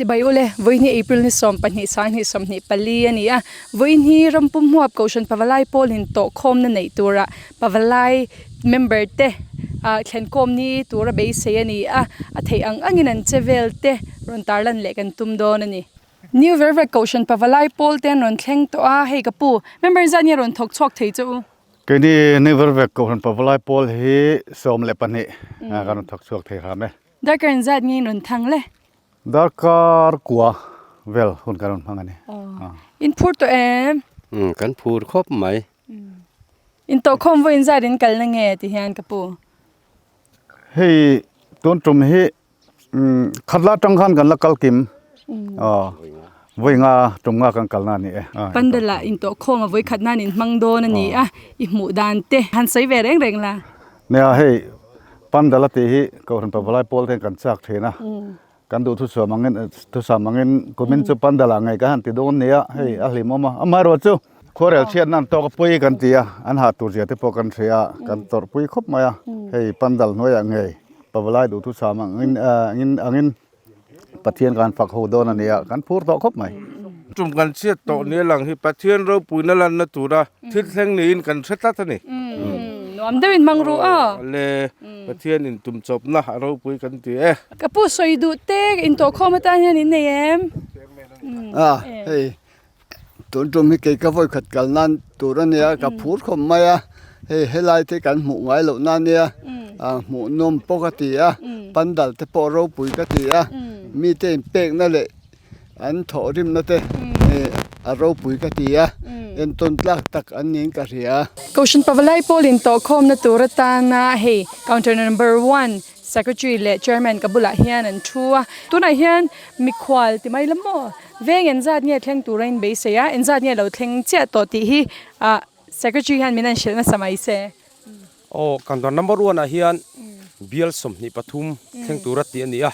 Chibai ule, vawiin hi April ni 12 2024 a ni a, vawiin hi rampum huap Kohhran Pavalai pawl in tawhkhawmna neih tura Pavalai member te ah thlenkawm ni tura beisei a ni a, a theih ang angin an che vel te rawn tarlan leh kan tum dawn a ni. New Vervek Kohhran Pavalai pawl te an rawn thleng tawh a, hei ka pu, member zat nge rawn thawk chhuak thei che u? Keini New Vervek Kohhran Pavalai pawl hi 12 kan rawn thawk chhuak thei hram e. Darkar zat nge in rawn thang le? Darkar kua vel hun kan rawn hmang a ni. In phur tawh em? Umm kan phur khawp mai. In tawhkhawm vawiin zat in kalna nge ti hian ka pu? Hei tun tum hi Khatla atang khan kan la kal kim vawi nga tum nga kan kalna a ni e. Pandal ah intawhkhawm a vawi khat nan in hmang dawn a ni a, i hmuh dan te han sawi ve reng reng la. Nia hei Pandal a tih hi Kohhran Pavalai pawl te hian kan chak thin a, kan duh thusam angin thusam angin kumin chu Pandal ah ngei kan han ti dawn nia hei a hlimawm a, amaherawhchu khuarel chhiatna an tawk a pui kan ti a, an hah tur zia te pawh kan hria a, kan tawrhpui khawp mai a, hei Pandal hnuaiah ngei. Pavalai duhthusam angin angin angin Pathian kan fak ho dawn a nia, kan phur tawh khawp mai. Tum kan chhiat tawh nia lang hi Pathian ropuina lanna tura thil thleng niin kan hre tlat a ni. Nuam deuhin hmang ru a. Le Pathian in tum chawpna a ropui kan ti e. Ka pu sawi duh te intawhkhawm atan hian in nei em? A hei Tun tum hi kei ka vawikhat kal nan tur a nia ka phur khawp mai a, hei helai te kan hmuh ngai loh na nia ah hmuh nawm pawh ka ti a, pandal te pawh ropui ka ti a, mite inpekna leh an thawhrimna te a ropui ka ti a, entawn tlak tak an niin ka hria. Kohhran Pavalai Pawl-in tawhkhawmna tur atana hei counter number one Secretary leh Chairman ka bulah hian an thu a, tunah hian mikhual ti mai la maw? Veng engzat nge thleng tura in beisei a, engzat nge lo thleng chiah tawh tih hi ah Secretary hian min an hrilh nasa mai se. Aw, kan number one ah hian bial 23 thleng tura tih a ni a,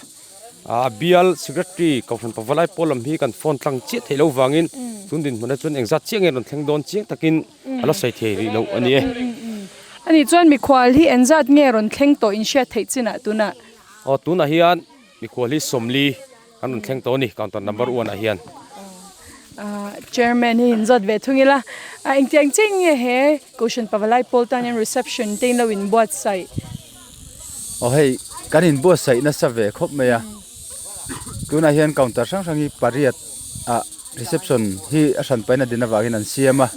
a bial Secretary Kohhran Pavalai pawl lam hi kan phone tlang chiah theih loh vangin tun dinhmunah chuan engzat chiah nge rawn thleng dawn chiang takin a la sawi thei rih loh a ni e. Ani chuan mikhual hi engzat nge rawn thleng tawh in hriat theih chinah tunah? Aw, tunah hian mikhual hi 40 an rawn thleng tawh a ni, counter number one ah hian. Chairman hi in zawt ve thung ila, engtiang chiah nge he Kohhran Pavalai pawl tan hian reception te in lo inbuatsaih? Aw hei, kan inbuatsaih nasa ve khawp mai a, tunah hian counter hrang hrang hi pariat ah reception hi a hran pahin a din avangin an siam a,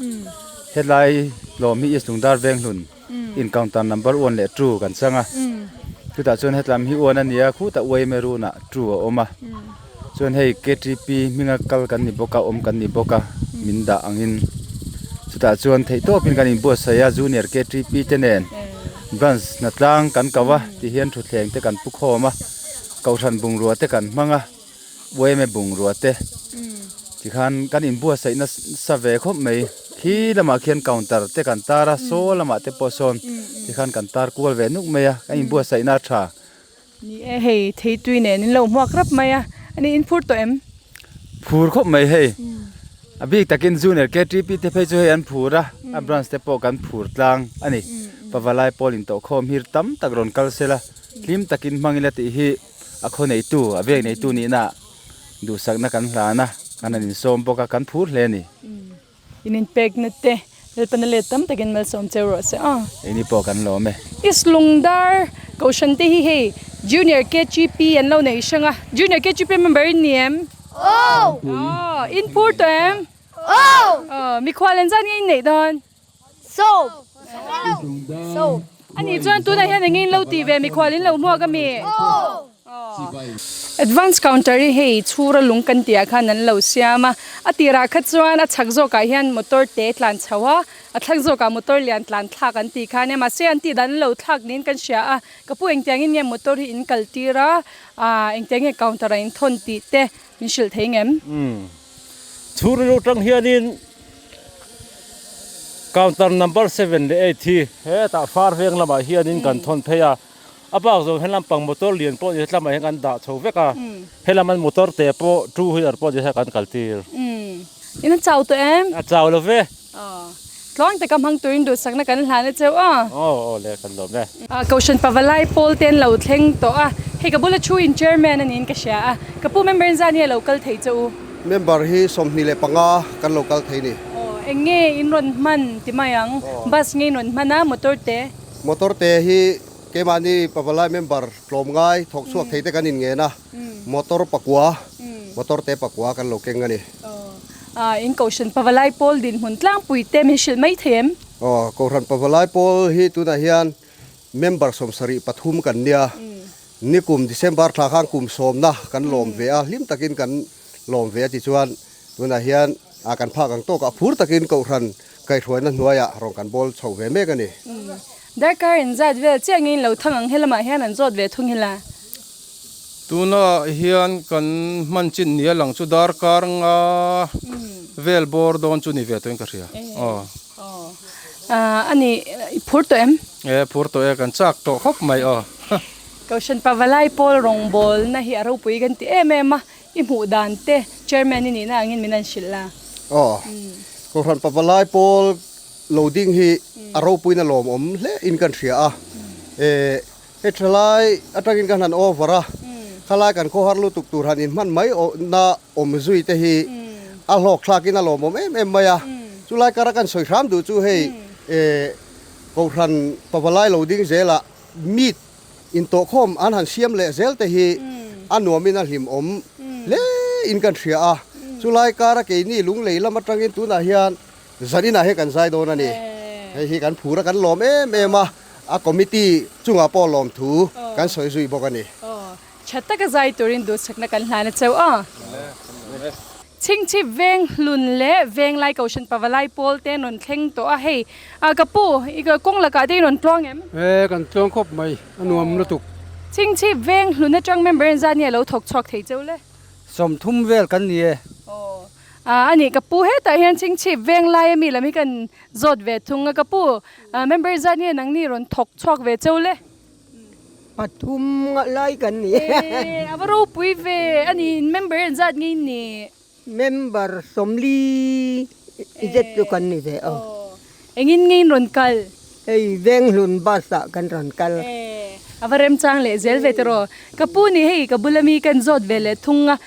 helai tlawm hi East Lungdar Venghlun in counter number one leh two kan chang a, chutah chuan hetlam hi one a ni a, khutah Uaime runah two a awm a, chuan hei ktp hminga kal kan ni bawk a, awm kan ni bawk a, min dah angin chutah chuan theihtawpin kan inbuatsaih a, junior ktp te nen branch hnatlang kan ko a, tihian thutthleng te kan pu khawm a, kohhran bungrua te kan hmang a. Uaime bungrua te tikhan kan inbuatsaih nasa ve khawp mai. Khi lamah khian counter te kan tar a, saw lamah te pawh sawn tikhan kan tar kual ve nuk mai a, kan inbuatsaihna a tha. Ni e, hei theitui nen in lo hmuak rap mai a, ani in phur tawh em? Phur khawp mai hei, a bik takin Junior KTP te phei chu hei an phur a, a branch te pawh kan phur tlang a ni. Pavalai pawl intawhkhawm hir tam tak rawn kal sela, hlim takin hmang ila tih hi. A khaw neitu, a vek neitu nihna duhsakna kan hlan a, kan han insawm bawk a, kan phur hle a ni. In inpekna te Lalpana let tam takin malsawm cheu rawh se aw. Keini pawh kan lawm e. East Lungdar Kohhran te hi hei Junior KGP an lo nei hrang a, Junior KGP member in ni em? Aw! Aw, in phur tawh em? Aw! Aw, mikhual an zat nge in neih dawn? Sawm. Sawm. Ani chuan tunah hian eng in lo tih ve mikhual in lo hmuak a mi? Advance counter hi hei chhura lung kan tih ah khan an lo siam a, a tirah kha chuan a chhak zawkah hian motor te tlan chho a, a thlang zawkah motor lian tlan thlak an tih kha ania mahse an tih dan an lo thlak niin kan hria a, ka pu engtiang in nge motor hi in kal tir a, ah engtiang nge counter ah in thawn tih te min hrilh thei ngem? Chhura lung tang hianin Counter number 7 leh 8 hi hetah far veng lamah hianin kan thawn phei a, a bak zawng helam pang motor lian pawh ni hetlamah hian kan dah chho vek a, helam an motor te pawh two wheeler pawh ni hian kan kal tir. In a chau tawh em? A chau lo ve. Tluang taka hmang turin duhsakna kan hlan a cheu a. Aw aw le kan lawm e. Kohhran Pavalai pawl te an lo thleng tawh a, hei ka bula thu in chairman a niin ka hria a, ka pu member in zan hi a lo kal thei che u. Member hi 25 kan lo kal thei ni. Aw eng nge in rawn hman ti mai ang, bus nge in rawn hman a, motor te? Motor te hi keimahni Pavalai member tlawm ngai thawk chhuak thei te kan in ngen a, motor pakua, motor te pakua kan lo keng a ni. Aw, in Kohhran Pavalai Pawl dinhmun tlangpui te min hrilh mai thei em? Aw, Kohhran Pavalai Pawl hi tunah hian member 73 kan nia. Nikum December thla khan kum sawmna kan lawm ve a, hlim takin kan lawm ve a tichuan tunah hian kan phak ang tawkah phur takin Kohhran kaihhruaina hnuaiah rawn kan bawl chho ve mek a ni. Darkar inzat vel chiah ngeiin lo thang ang helamah hian an zawt ve thung hila. Tunah hian kan hman chin nia lang chu darkar nga vel bawr dawn chu ni ve tawhin ka hria. Aw. A ni, i phur tawh em? E, phur tawh e, kan chak tawh khawp mai aw. Kohhran Pavalai Pawl rawngbawlna hi a ropui kan ti em em a, i hmuh dan te Chairman i nihna angin min an hrilh la. Aw, Kohhran Pavalai Pawl lo ding hi a ropuina lawmawm hle in kan hria a, e, Hei thalai atangin kan han over a, khalai kan khawhar lutuk tur han inhman mai na awm zui te hi a hlawk thlakin a lawmawm em em mai a. Chulai kara kan sawi hram duh chu hei Kohhran pavalai lo ding zelah meet intawhkhawm an han siam leh zel te hi a nuamin a hlimawm hle in kan hria a. Chulai kara keini lunglei lam atangin tunah hian Zaninah hian kan zai dawn a ni. Hei hi kan phur a, kan lawm em em a, a committee chungah pawh lawmthu kan sawi zui bawk a ni. Tha taka zai turin duhsakna kan hlan a cheu a. Chhingchhip veng hlun leh Venglai Kohhran Pavalai pawl te an rawn thleng tawh a, hei ka pu i kawng lakah te i rawn tluang em? E, kan tluang khawp mai, a nuam lutuk. Chhingchhip veng hlun atang member in zat nge lo thawk chhuak thei cheu le? 30 vel kan ni e. A ni ka pu hetah hian chhingchhip veng lai ami lam hi kan zawt ve thung a ka pu member zat nge nangni rawn thawk chhuak ve cheu le. 3 lai kan ni. E a va ropui ve a ni member an zat nge in ni. Member 40 zet chu kan ni ve aw. Engin nge in rawn kal? Hei Venghlun bus ah kan rawn kal. E, a va remchang leh zel ve tiraw. Ka pu ni hei ka bula mi kan zawt ve leh thung a,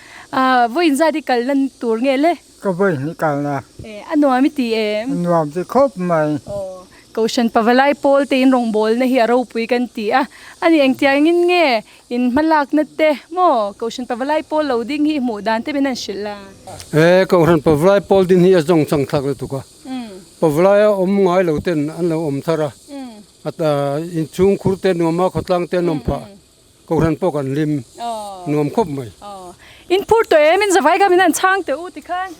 vawiin zat i kalna tur nge le? Ka vawiin hi kalna. E, a nuam i ti em? A nuam ti khawp mai. Aw, Kohhran Pavalai pawl te in rawngbawlna hi a ropui kan ti a, ani engtiangin nge in hmalakna te maw Kohhran Pavalai pawl lo ding hi hmuh dan te min han hrilh la? E, Kohhran Pavalai pawl din hi a zawng chang thlak lutuk a. Pavlaia awm ngai lo ten an lo awm thar a, inchhung khur te nuam a, khawtlang te an awm phah, kohhran pawh kan hlim nuam khawp mai. In phur tawh em, in zavai kha min han chhang teh u tikhan.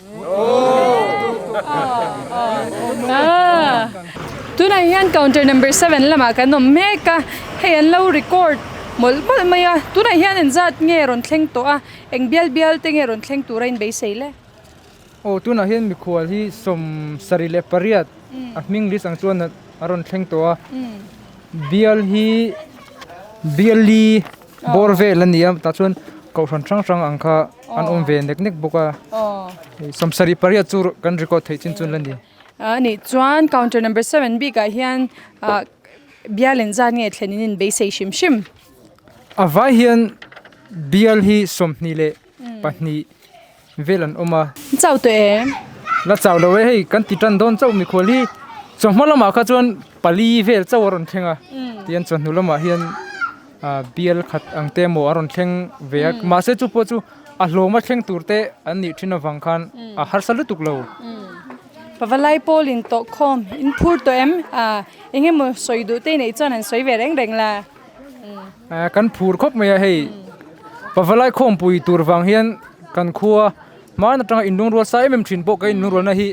Tunah hian counter number 7 lamah kan awm mek a, hei an lo record mawlh mawlh mai a, tunah hian engzat nge rawn thleng tawh a, eng bial bial te nge rawn thleng tura in beisei le? Aw tunah hian mikhual hi 78 a hming list ang chuan a rawn thleng tawh a bial hi bial li bawr vel a ni a tah chuan kohhran hrang hrang ang kha an awm ve nek nek bawk a 78 chu kan record theih chin chu an la ni. A nih chuan counter number 7 bikah hian ah bial inzat nge thlen in inbeisei hrim hrim. A vai hian bial hi 22 Vel an awm a. Chau tawh em? La chau lo e, hei kan ti tan dawn chauh mikhual hi chawhma lamah kha chuan pali vel chauh a rawn thleng a, tihian chawhnu lamah hian bial khat ang te emaw a rawn thleng ve a, mahse chu pawh chu a hlawma thleng tur te an nih thin avang khan a harsa lutuk lo. Pavalai pawl in tawh khawm in phur tawh em? Eng emaw sawi duh te neih chuan an sawi ve reng reng la. Kan phur khawp mai a hei Pavalai khawmpui tur vang hian kan khua hmaan atanga inlungrual sa em em thin pawh ka inlungrualna hi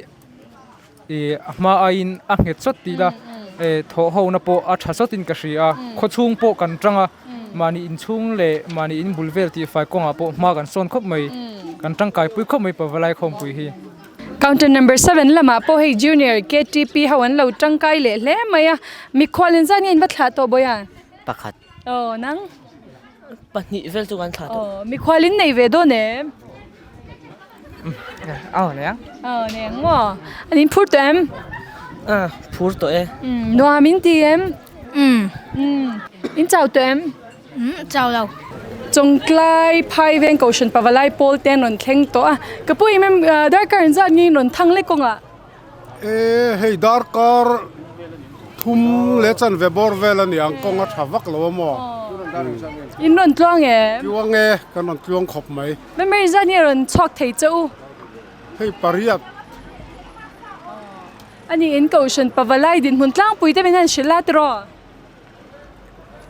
ih a hma aiin a nghet sawt tih ila eh thawh ho na pawh a tha sawtin ka hria a khawchhung pawh kan tang a mahni inchhung leh mahni inbul vel tih fai kawngah pawh hma kan sawn khawp mai kan tangkai pui khawp mai Pavalai khawmpui hi. Counter number 7 lamah pawh hei junior KTP ho an lo tangkai leh hle mai a mikhual inzat nge in va thlah tawh bawiha? Pakhat. Aw nang? Pahnih vel chu kan thlah tawh. Aw mikhual in nei ve dawn em? Aw nei ang. Aw nei ang maw? An in phur tawh em? A, phur tawh e. Nuam in ti em? Umm. In chau tawh em? Umm, chau lo. Chawngtlai phai veng Kohhran Pavalai pawl te an rawn thleng tawh a. Ka pu em em darkar in zat nge in rawn thang lek kawngah? E, hei darkar thum leh chanve bawr vel a ni ang, kawng a tha vak lo a maw? In rawn tluang em? Tluang e, kan rawn tluang khawp mai. Member in zat nge rawn chhuak thei che u? Hei pariat. A ni in Kohhran Pavalai dinhmun tlangpui te min han hrilh a tiraw?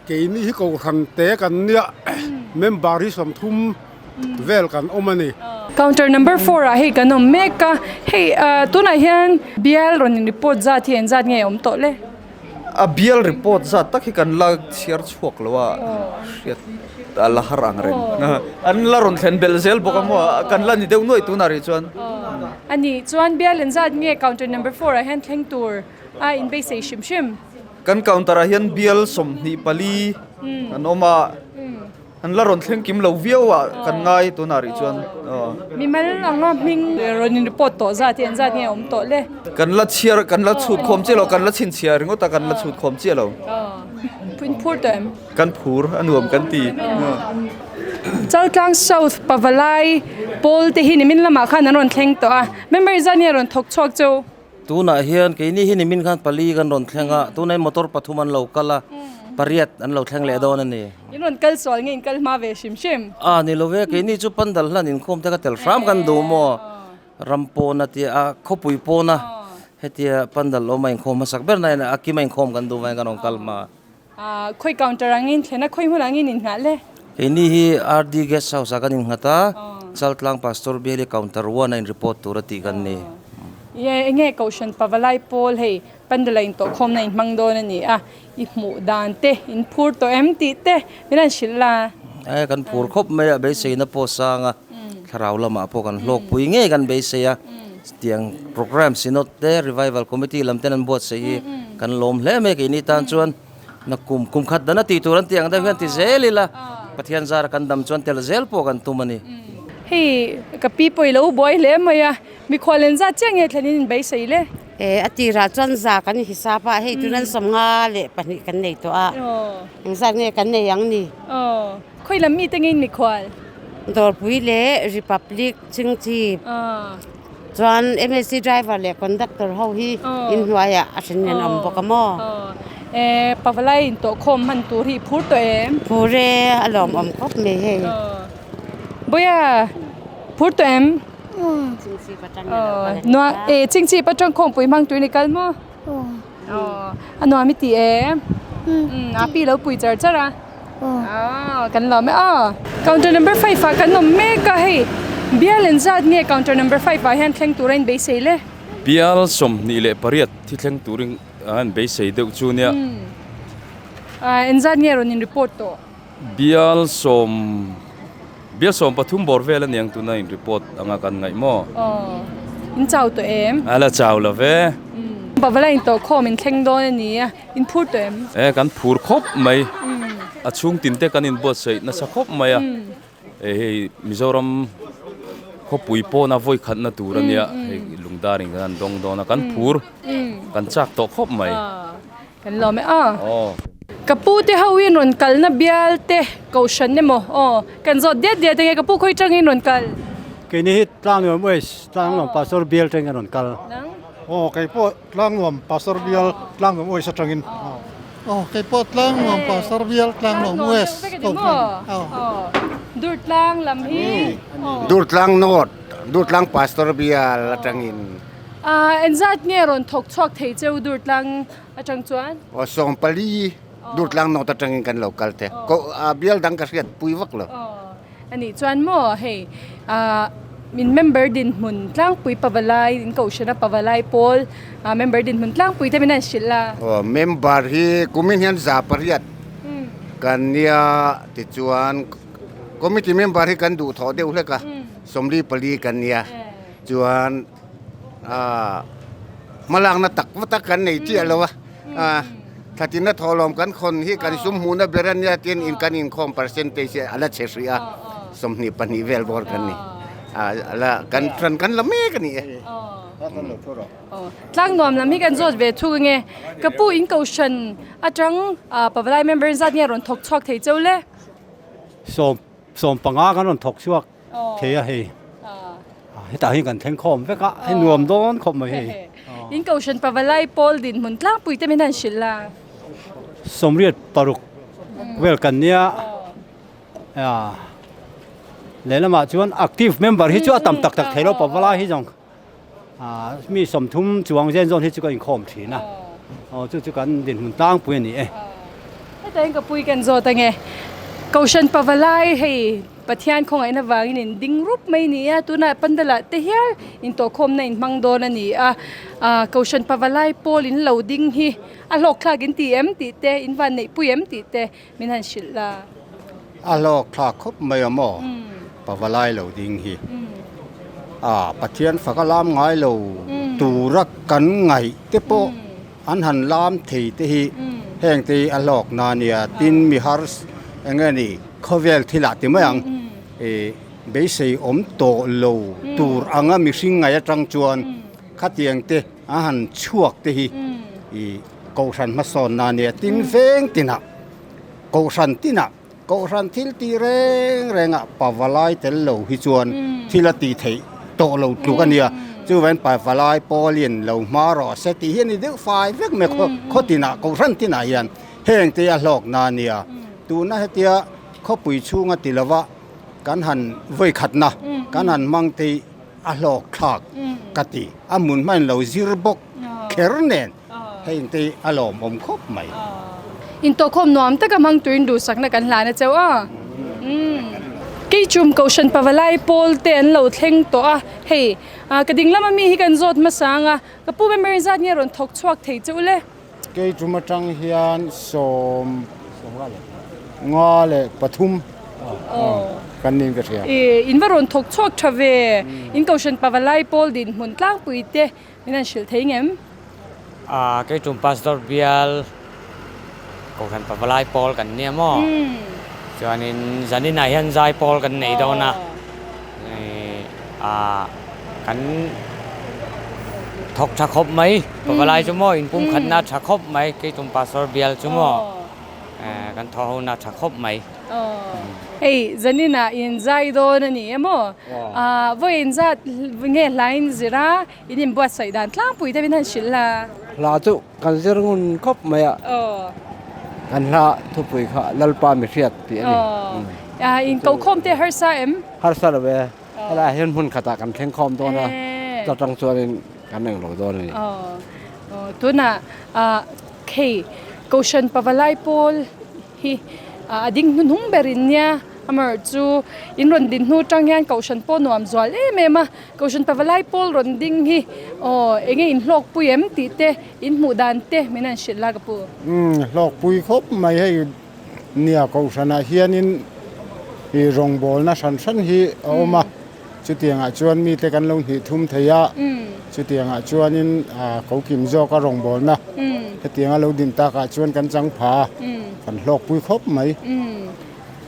Keini hi Kohhran te kan nia, member hi 30 vel kan awm a ni. Counter number four ah hei kan awm mek a, hei tunah hian bial rawn in report zat hi engzat nge awm tawh le? A bial report zat tak hi kan la chhiar chhuak lo a, hriat a la har ang reng. An la rawn thlen belh zel bawk a maw, kan la ni deuh nuaih tunah rih chuan. A nih chuan bial engzat nge counter number four ah hian thleng tur a inbeisei hrim hrim? Kan counter ah hian bial 24 an awm a, an la rawn thleng kim lo viau a kan ngai tunah rih chuan. Mimal anga hming rawn in report tawh zat hi an zat nge a awm tawh le? Kan la chhiar, kan la chhut khawm chiah lo, kan la chhinchhiah ringawt a, kan la chhut khawm chiah lo. In phur tawh em? Kan phur, a nuam kan ti. Chaltlang South Pavalai pawl te hi nimin lamah khan an rawn thleng tawh a, member zat nge rawn thawk chhuak chu? Tunah hian keini hi nimin khan pali kan rawn thleng a, tunah hian motor pathum an lo kal a, pariat an lo thleng leh dawn a ni. In rawn kal sual nge in kal hma ve hrim hrim? A ni lo ve, keini chu pandal hlan inkhawm te ka tel hram kan duh maw? Ram pawna tia a khawpui pawna hetia pandal awma inkhawm hmasak ber na hian a kima inkhawm kan duh vangin kan rawn kal hma. A khawi counter angin thlen a khawi hmun angin inngah le? Keini hi RD Guest House ah kan innghat a, Chaltlang Pastor Bial hi counter one a in report tur a tih kan ni. Ye enge Kohhran Pavalai pawl hei Pandala in tawhkhawmna in hmang dawn a ni a, i hmuh dan te in phur tawh em tih te min han hrilh la. E kan phur khawp mai a, beiseina pawh sang a, thlarau lamah pawh kan hlawkpui ngei kan beisei a, tiang programme Synod te Revival Committee lam ten an buatsaih hi kan lawm hle mai keini tan chuan na kum kum khat dana tih tur an tih ang deuh hian ti zel ila Pathian zara kan dam chuan tel zel pawh kan tum a ni. Hei ka pi pawh i lo buai hle mai a, mikhual en zat chiah nge thlen in inbeisei le? E a tirah chuan za kan hisap a, hei tunan 52 kan nei tawh a, engzat nge kan nei ang ni? Aw, khawi lam mite nge in mikhual? Dawrpui leh Republic Chingchip. Chuan MSC driver leh conductor ho hi inhnuaiah a hrin an awm bawk a maw? E, Pavalai in tawhkhawm hman tur hi i phur tawh em? Phur e, a lawmawm khawp mai hei. Bawia, phur tawh em? Nua, e, Chingchip atang khawmpui hmang turin i kal maw? A nuam i ti em? A pi lo pui char char a. Kan lawm e aw. Counter number 5 ah kan awm mek a hei. Bial en zat nge counter number 5 ah hian thleng tur a inbeisei le? Bial 28 thi thleng turin a inbeisei deuh chu nia. En zat nge rawn in report tawh? Bial sawm Bial 13 bawr vel a niang tuna in report anga kan ngaih maw? Aw, in chau tawh em? A la chau lo ve. Pavala in tawh khawm in thleng dawn a ni a, in phur tawh em? E, kan phur khawp mai. A chhung tin te kan inbuatsaih nasa khawp mai a. E hei Mizoram khawpui pawna vawi khatna tur a nia, hei lungdar in kan han dawng dawn a, kan phur, kan chak tawh khawp mai. Kan lawm e a. Ka pu te ho in rawn kalna bial te kohhran emaw aw kan zawt diat diat enge ka pu khawi tangin rawn kal. Keini hi Tlangnuam West Tlangnuam Pastor bial tangin rawn kal. Aw kei pawh Tlangnuam Pastor bial Tlangnuam West atangin. Aw kei pawh Tlangnuam Pastor bial Tlangnuam West kohhran. Aw Durtlang lam hi. Durtlang North Durtlang Pastor bial atangin. Ahh engzat nge rawn thawk chhuak thei cheu Durtlang atang chuan? Aw 14 Durtlang North atangin kan lo kal te. Ko ah bial dang ka hriat pui vak lo. Aw anih chuan maw hei ah min member dinhmun tlangpui Pavalai in kohhrana Pavalai pawl ah member dinhmun tlangpui te min han hrilh a. Aw member hi kumin hian 800 kan nia tichuan committee member hi kan duhthawh deuh hlek a 44 kan nia. Chuan aah hmalakna tak va tak kan nei chiah lo a, aah thlatina thawhlawm kan khawn hi kan sum hmuhna ber a nia tin in kan inkhawm percentage hi a la chhe hrih a, 22 vel bawr kan ni. la kan ṭan kan la mek a ni e. Tlang nuam lam hi kan zawt ve thung ange. Ka pu in kohhran atang pavalai member zat nge rawn thawk chhuak thei cheu le? Sawm sawm panga kan rawn thawk chhuak thei a hei. Hetah hian kan thleng khawm vek a, hei nuam dawn khawp mai hei. In kohhran pavalai pawl dinhmun tlangpui te min han hrilh la. 86 vel kan nia. Lehlamah chuan active member hi chu a tam tak tak thei lo pavalai hi zawng mi 30 chuang zen zawn hi chu ka inkhawm thin a. Aw chu chu kan dinhmun tlangpui a ni e. Hetah hian ka pui kan zawt ange. Kohhran pavalai hei Pathian khawngaihna vangin in ding rup mai ni a, tunah Pandala te hial intawhkhawmna in hmang dawn a ni a. Kohhran pavalai pawl in lo ding hi a hlawkthlak in ti em tih te, in van neihpui em tih te min han hrilh la. A hlawkthlak khawp mai a maw pavalai lo ding hi. A Pathian faka lam ngai lo tura kan ngaih te pawh an han lam thei te hi heng te hi a hlawk na a nia. Tin mi har eng nge ni khawvel thil ah ti mai ang ih beisei awm tawh lo tur anga mihring ngaih atang chuan khatiang te an han chhuak te hi ih Kohhran hmasawnna a nia tin veng tinah Kohhran tinah Kohhran thil tih reng rengah pavalai tel lo hi chuan thil a tih theih tawh lo tluk a nia. Chuvangin pavalai pawlin lo hma rawh se tih hi a ni deuh fai vek mai khaw tinah Kohhran tinah hian heng te a hlawkna a nia. Tuna hetia khawpui chhunga ti lova kan han vawikhatna kan han hmang te hi a hlawk thlak ka ti. A hmun hmain lo zir bawk kher nen. Hei te hi a lawmawm khawp mai. Intawhkhawm nuam taka hmang turin duhsakna kan hlan a chauh a. Keichum Kohhran Pavalai pawl te an lo thleng tawh a, hei ka ding lama mi hi kan zawt hmasa ang a, ka pu member in zat nge rawn thawk chhuak thei che u le? Keichum atang hian 53 kan niin ka hria. In va rawn thawk chhuak tha ve, in Kohhran Pavalai pawl dinhmun tlangpui te Min han hrilh thei ngem? A, kei tum Pastor bial Kohhran Pavalai pawl kan nia maw? Chuanin zaninah hian zai pawl kan nei dawn a, a kan thawk tha khawp mai Pavalai chu maw inpumkhatna tha khawp mai kei tum Pastor bial chu maw? Kan thaw ho na tha khawp mai. Hei zaninah in zai dawn a ni em aw? Vawi in zat nge hla in zir a, in inbuatsaih dan tlangpui deuhin han hrilh la. Hla chu kan zir ngun khawp mai a. Kan hla thupui kha Lalpa mi hriat tih a ni. In kokhawm te harsa em? Harsa lo e. Helaiah hian hmun khatah kan thleng khawm dawn a, ta tang chuanin kan englo dawn a ni. Tunah Khei, Kohhran Pavalai pawl hi a ding hnuhnung ber in nia, amaherawh chu in rawn din hnu tang hian Kohhran pawh nuam zual em em a, Kohhran Pavalai pawl rawn ding hi aw enge in hlawkpui em tih te, in hmuh dan te min han hrilh la ka pu. Umm hlawkpui khawp mai hei nia Kohhranah hianin i rawngbawlna hran hran hi a awm a. Chutiangah chuan mite kan lo hnih thum thei a, chutiangah chuanin ko kim zawka rawngbawlna hetianga lo din takah chuan kan chang pha a, kan hlawkpui khawp mai.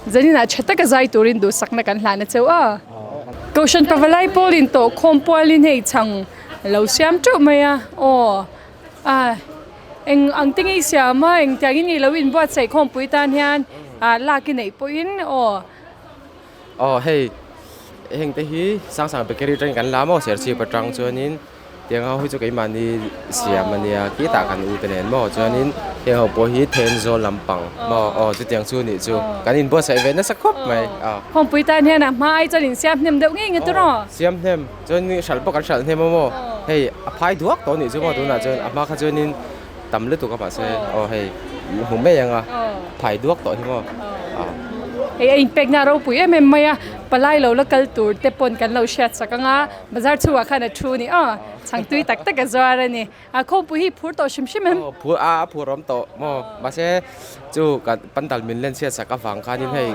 Zaninah tha taka zai turin duhsakna kan hlan a cheu a. Kohhran Pavalai pawlin tawhkhawm pualin hei chhang lo siam teuh mai a, aw a eng ang te nge i siam a, engtiangin nge i lo inbuatsaih khawmpui tan hian lak i neih pawhin aw. Aw hei heng te hi Sangsang bakery atangin kan la maw Serchhip atang chuanin tiang ho hi chu keimahni siam a nia khitah kan u te nen maw chuanin heng ho pawh hi Thenzawl lampang maw aw chutiang chu nih chu kan inbuatsaih ve nasa khawp mai a. Khawmpui tan hian a hma ai chuan insiam hnem deuh ngei nge tawh? Siam hnem chuan hralh pawh kan hralh hnem a maw hei a phai duak tawh nih chu maw tunah chuan a hma kha chuanin tam lutuk a mahse aw hei hmu mai ang a phai duak tawh hi maw aw. Hei a inpekna a ropui em em mai a, palai lo la kal tur te pawn kan lo hriat sak ang a, bazar chhungah khan a thu a ni aw. Chhang tui tak tak a zuar a ni. A khawmpui hi phur tawh hrim hrim em? Aw phur a a phur awm tawh maw mahse chu kan pandal min len chhiat sak avang khanin hei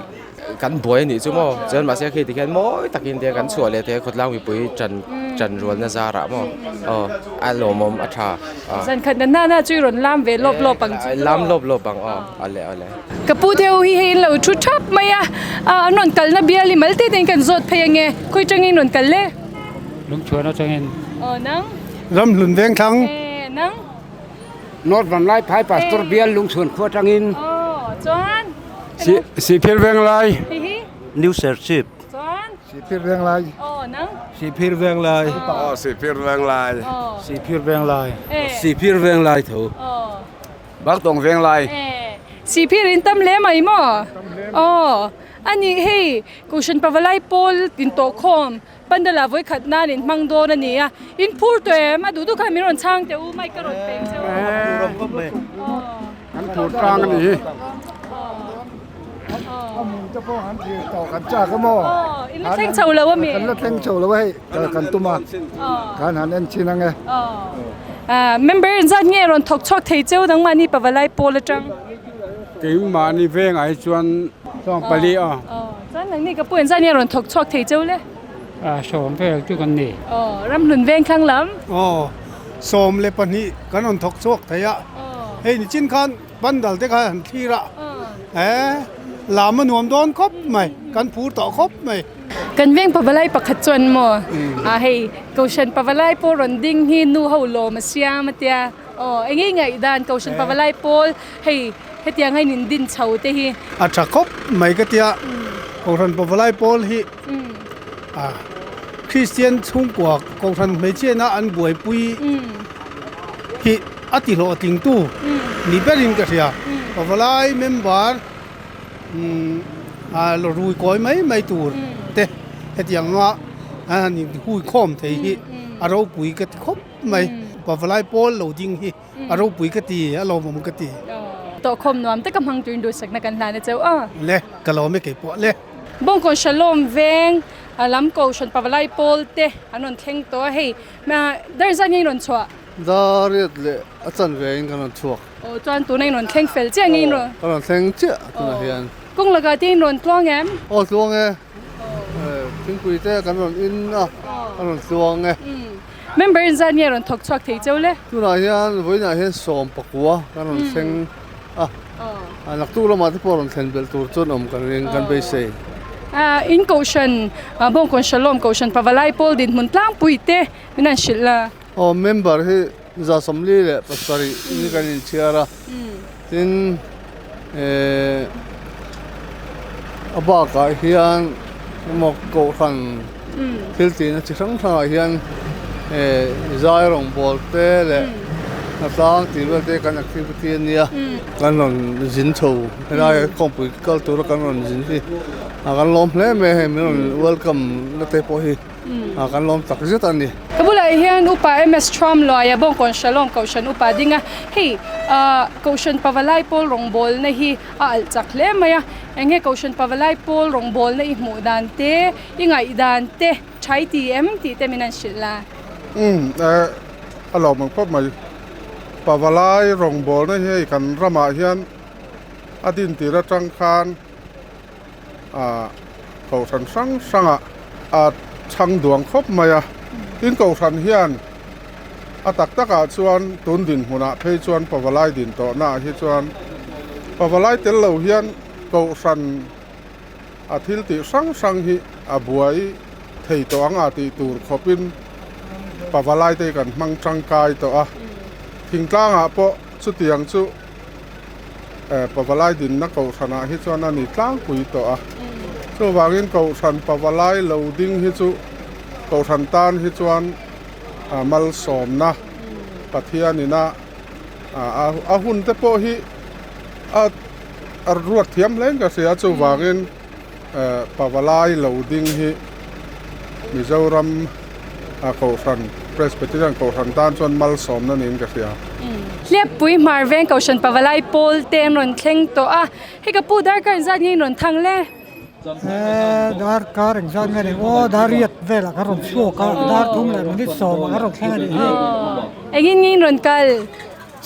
kan buai a nih chu maw chuan mahse khi tikhian mawi takin te kan chhuah leh thei a khawtlang mipui tan tan rualna zarah maw aw a lawmawm a tha a. Zan khat na nana chu i rawn lam ve lawp lawp ang chu. Lam lawp lawp ang aw a le a le. Ka pu te ho hi hei in lo thu thap mai a, an rawn kalna bial hi mal te tein kan zawt phei ange khawi tangin rawn kal le? Lungchhuan atangin. Aw nang. Ramhlun Vengthlang. E nang. North Vanlai Phai Pastor Bial Lungchhuan khua atangin. Aw chuan. Si Sihphir Venglai. Hi hi. New Serchhip. Chuan. Sihphir Venglai. Aw nang. Sihphir Venglai. Aw Sihphir Venglai. Aw. Sihphir Venglai. E. Sihphir Venglai tho. Aw. Baktawng Venglai. E. Sihphir in tam hle mai maw? Aw. Ani hei Kohhran Pavalai Pawl intawhkhawm Pandala vawikhat nan in hmang dawn a ni a, in phur tawh em? A duh duh khan min rawn chhang teh u, mic ka rawn peng che u. Kan phur tlang a ni hi. A mun te pawh an thlir tawh kan chak a maw? In la thleng chho lo a mi? Kan la thleng chho lo a hei, kan tum a, kan han en chin ang e. Member in zat nge rawn thawk chhuak thei cheu nangmahni Pavalai pawl atang? Keimahni vengah hi chuan 14 a. Chuan nangni ka pu engzat nge rawn thawk chhuak thei cheu le? Sawm vel chu kan ni. Aw, Ramhlun veng thlang lam. Aw, 12 kan rawn thawk chhuak thei a. Hei nichin khan pandal te kha han thlir a, e lam a nuam dawn khawp mai, kan phur tawh khawp mai. Kan veng pavalai pakhat chuan maw, a hei Kohhran pavalai pawh rawn ding hi nu ho lawm a siam a tia. Aw, eng nge ngaihdan Kohhran pavalai pawl hei Hetiang a in din chho te hi. A tha khawp mai ka tia, Kohhran Pavalai pawl hi a Kristian chhungkua Kohhran hmeichhiana an buaipui hi a ti hlawhtlingtu ni berin ka hria. Pavalai member a rui kawi mai mai tur te hetiang anga an han inhuikhawm thei hi a ropui ka ti khawp mai. Pavalai pawl lo ding hi. A ropui ka ti, a lawmawm ka ti. Tawhkhawm nuam taka hmang turin duhsakna kan hlan a cheu a. Le, ka lawm e keipawh le. Bawngkawn Shalom veng lam Kohhran Pavalai pawl te an rawn thleng tawh a, hei Darzan nge in rawn chhuah? Dariat leh a chanve in kan rawn chhuak. Aw chuan tuna in rawn thleng fel chiah nge in rawn? Aw, kan rawn thleng chiah tunah hian. Kawng lakah te in rawn tluang em? Aw tluang e. Thingpui te kan rawn in a, kan rawn tluang e. Member in zat nge rawn thawk chhuak thei cheu le? Tunah hian vawiinah hian 10 kan rawn thleng a, naktuk lamah te pawh rawn thlen belh tur chuan awm kan ring kan beisei. In Kohhran Bawngkawn Shalom Kohhran Pavalai Pawl dinhmun tlangpui te min han hrilh la. Aw member hi 47 in kan inchhiar a, tin eh a bakah hian emaw Kohhran thil tihna chi hrang hrangah hian eh zai rawngbâwl te leh hnatlang tih vel te kan activity a nia kan rawn zin chho helai khawmpui kal tura kan rawn zin hi a kan lawm hle mai a hei min rawn welcome na te pawh hi. A kan lawm tak zet a ni. Ka bulah hian Upa MS Thuam Luaia Bawngkawn Shalom Kohhran Upa ding a, hei Kohhran Pavalai Pawl rawngbawlna hi a alh chak hle mai a, eng nge Kohhran Pavalai Pawl rawngbawlna i hmuh dan te, i ngaih dan te, thai ti em tih te min an hrilh la. Umm a lawm ang khawp mai. Pavalai rawngbawlna hi hei kan ramah hian a din tir atang khan ah kohhran hrang hrangah a chhang duang khawp mai a, tin kohhran hian a tak takah chuan tun dinhmunah phei chuan pavalai din tawhnaah hi chuan pavalai tel lo hian kohhran a thil tih hrang hrang hi a buai thei tawh ang a tih tur khawpin pavalai te hi kan hmang tangkai tawh a, thingtlangah pawh chutiang chu. Pavalai dinna kohhranah hi chuan a ni tlangpui tawh a, chuvangin kohhran pavalai lo ding hi chu kohhran tan hi chuan malsawmna Pathianina a hun te pawh hi a ruat thiam hle in ka hria chuvangin Pavalai lo ding hi Mizoram Kohhran, Presbyterian Kohhran tan chuan malsawmna niin ka hria. Hliappui Hmar Veng Kohhran Pavalai Pawl te an rawn thleng tawh a, hei ka pu darkar in zat nge in rawn thang le? Eh dar kar engzat nge ni aw dar riat velah kan rawn chhuak a dar thum leh minute sawmah kan rawn thleng a nih hi. Engin nge in rawn kal?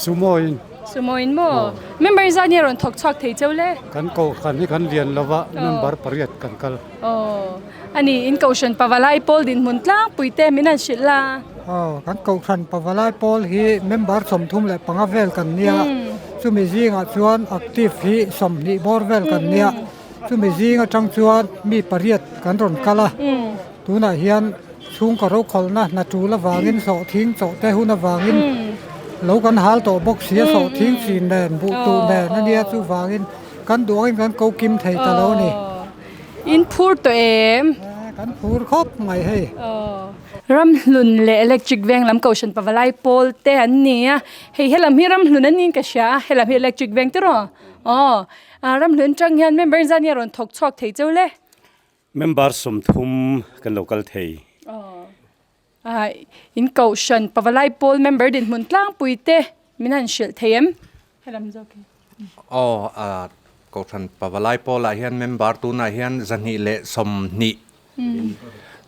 Sumo in. Sumo in maw? Member zat nge rawn thawk chhuak thei cheu le? Kan kohhran hi kan lian lo va, member pariat kan kal. Aw, a ni, in kohhran Pavalai pawl dinhmun tlangpui te min han hrilh la. Aw, kan kohhran Pavalai pawl hi member 35 vel kan nia, chumi zingah chuan active hi 20 bawr vel kan nia, chumi zing atang chuan mi pariat kan rawn kal a, tunah hian chhungkaw rokhawlhna hna tul avangin sawhthing chawhte hun avangin lo kan hal tawh bawk si a, sawhthing chin nen, buh tuh nen a nia, chuvangin kan duh angin kan ko kim thei ta lo a ni. In phur tawh em? Kan phur khawp mai hei. Ramhlun leh electric veng lam kohhran pavalai pawl te an ni a, hei helam hi ramhlun an niin ka hria a, helam hi electric veng te rawh aw ramhlun atang hian member zan hi a rawn thawk chhuak thei cheu le. Member 30 kan lo kal thei. Aw in kohhran pavalai pawl member dinhmun tlangpui te min han hrilh thei em? Helam zawk hi. Aw, Kohhran Pavalai pawlah hian member tunah hian 220,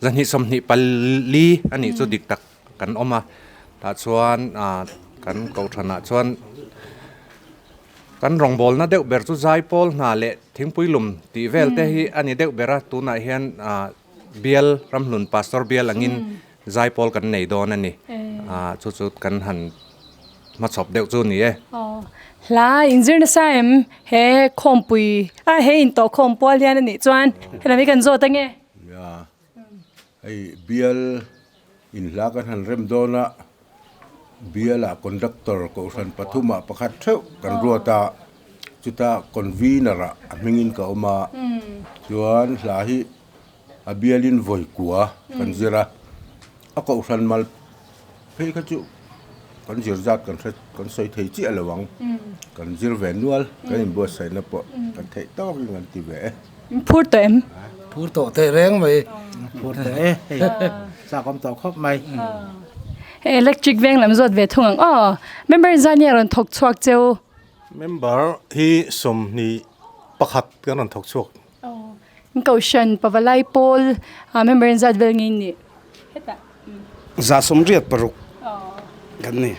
224 a nih chu dik tak kan awm a. Tah chuan kan Kohhranah chuan kan rawngbawlna deuh ber chu zaipawl hna leh thingpui lum tih vel te hi a ni deuh ber a. Tunah hian bial Ramhlun Pastor bial angin zaipawl kan nei dawn a ni. Chu chu kan han hmachhawp deuh chu ni e. Hla inzir nasa em? He khawmpui a he intawh khawm pual hian a nih chuan helam hi kan zawt ange. Nia, hei bial inhla kan han rem dawn a, bialah conductor kohhran pathumah pakhat theuh kan ruat a, chuta convener ah a hmingin ka awm a, chuan hla hi A bialin vawi kua kan zir a, a kohhran mal phei kha chu kan zir zat kan hre kan sawi thei chiah lo ang, kan zir ve nual, kan inbuatsaihna pawh kan theih tawkin kan ti ve e. Phur tawh em? Phur tawh teh reng mai. Phur teh e, hei chak awm tawh khawp mai. Electric veng lam zawt ve thung ang aw. Member zan hi a rawn thawk chhuak cheu. Member hi 21 kan rawn thawk chhuak. Kohhran Pavalai pawl member in zat vel ngei ni hetah. 86 kan ni.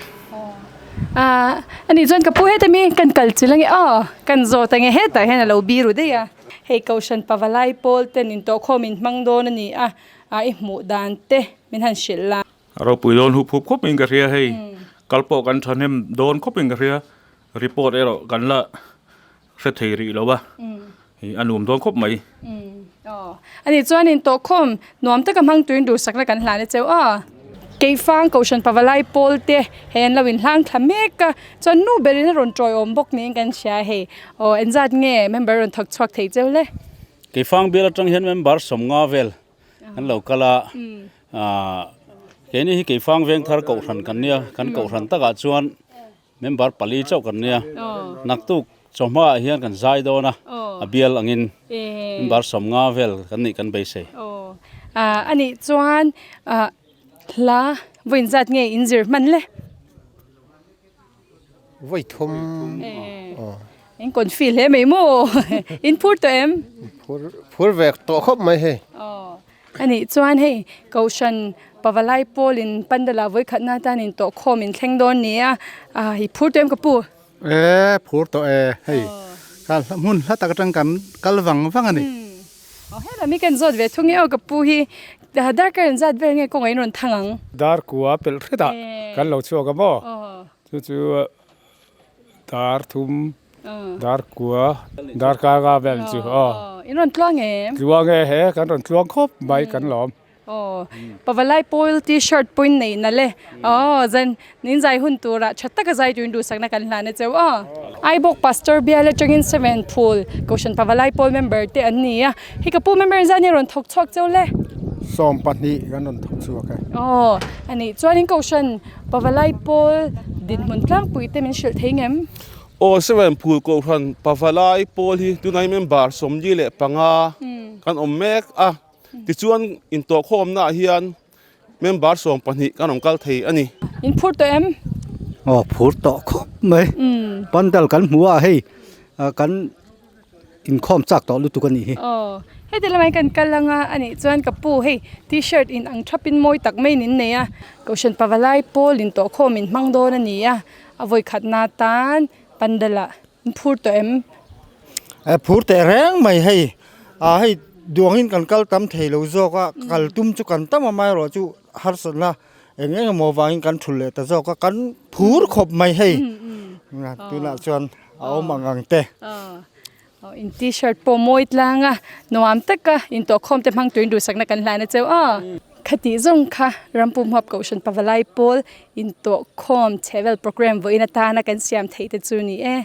Ani chuan ka pu heta mi kan kal chil ange aw kan zawt ange hetah hian a lo biru daih a. Hei Kohhran Pavalai pawl ten intawhkhawm in hmang dawn a ni a, i hmuh dan te min han hrilh la. A ropui dawn hup hup khawp in ka hria hei kal pawh kan thahnem dawn khawp in ka hria report erawh kan la hre thei rih lo a, hi a nuam dawn khawp mai. Ani chuan in tawhkhawm nuam taka hmang turin duhsakna kan hlan a cheu a. Keifang Kohhran Pavalai pawl te hei an lo inhlang thla mek a, chuan nu berin a rawn tawiawm bawk niin kan hria hei. Aw engzat nge member rawn thawk chhuak thei cheu le? Keifang bial atang hian member 50 vel an lo kal a, keini hi Keifang Vengthar Kohhran kan nia, kan Kohhran takah chuan Member pali chauh kan nia. Naktuk chawhma ah hian kan zai dawn a, a bial angin member 50 vel kan nih kan beisei. A nih chuan hla vawiin zat nge in zir hman le? Vawi thum. In confi hle mai maw? In phur tawh em? Phur ve tawh khawp mai hei. A nih chuan hei Kohhran Pavalai Pawl-in Pandala vawikhatna atan in tawh khawm in thleng dawn ni a, i phur tawh em ka pu? E, phur tawh e, hei ka hmun hla tak atang kan kal vang vang a ni. Aw helai mi kan zawt ve thung e aw ka pu hi darkar in zat vel nge kawngah in rawn thang ang? Dar kua pelh hret ah kan lo chhuak a maw? Chu chu Dar thum, dar kua, dar ka nga vel chu aw. In rawn tluang em? Tluang e, he kan rawn tluang khawp mai kan lawm. Aw, Pavalai pawl t-shirt pawhin nei nalh e. Aw, zan nin zai hun turah tha taka zai turin duhsakna kan hlan a cheu aw. Aibawk Pastor bial atangin seven phul Kohhran Pavalai pawl member te an ni a. Hei ka pu member zan hi a rawn thawk chhuak cheu le. 20 kan rawn thawk chhuak e. Aw, a nih chuanin Kohhran Pavalai pawl dinhmun tlangpui te min hrilh thei ngem? Aw, seven phul Kohhran Pavalai pawl hi tunai member 45 kan awm mek a. Tichuan intawhkhawmna ah hian member 20 kan rawn kal thei a ni. In phur tawh em? Aw, phur tawh khawp mai. Pandal kan hmu a hei kan Inkhawm chak tawh lutuk a nih hi. Aw, Heti lamah hian kan kal anga a nih chuan ka pu hei t-shirt in ang thapin mawi tak maiin in nei a kohhran pavalai pawl in tawh khawm in hmang dawn a ni a a vawi khatna tan pandal ah in phur tawh em? Phur teh reng mai hei ah hei duangin kan kal tam thei lo zawk a kal tum chu kan tam a amaherawhchu harsatna eng eng emaw vangin kan thul leh ta zawk a kan phur khawp mai hei tunah chuan a awm ang ang te. In t-shirt pawh mawi tlang a, nuam taka intawhkhawm te hmang turin duhsakna kan hlan a cheu a. Khatih zawng kha Rampum Huap Kohhran Pavalai Pawl intawhkhawm chhehvel programme vawiin atana kan siam theih te chu ni e.